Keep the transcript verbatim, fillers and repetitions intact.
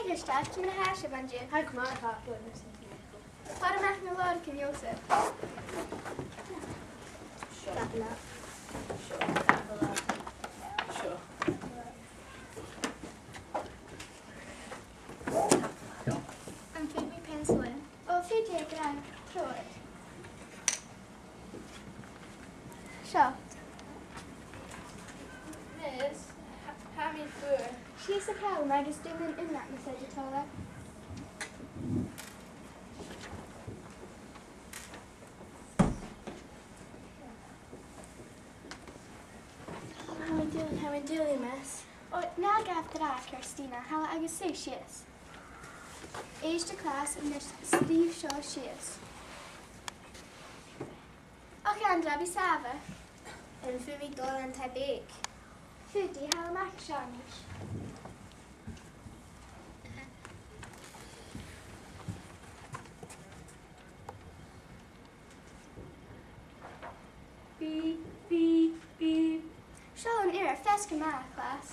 Is dòcha, ciamar a tha sibh an-diugh? Tha gu math, tapadh leibh. Far am beachd na làraich, a Sheòsaimh? Seo. Tapadh leibh. Seo. Tapadh leibh. Seo. Am faod mi peansail fhaighinn? Ò, faodaidh, a ghràidh, trobhad. Seo. Miss, tha, tha mi fuar. Sìos a' chlach agus dèan an aon rud, mas e do thoil e. Tha mi duilich, tha mi duilich, miss. Ò, na gabh dragh, Christina, thalla agus suidh sìos. Èist, a' chlas, a-nis, sgrìobh seo sìos. Och, Andra, bi sàmhach. Am faod mi dol dhan taigh-beag? Faodaidh, thalla a-mach à seo a-nis. Bìp, bìp, bìp. Seo an uair, feasgar math, a' chlas.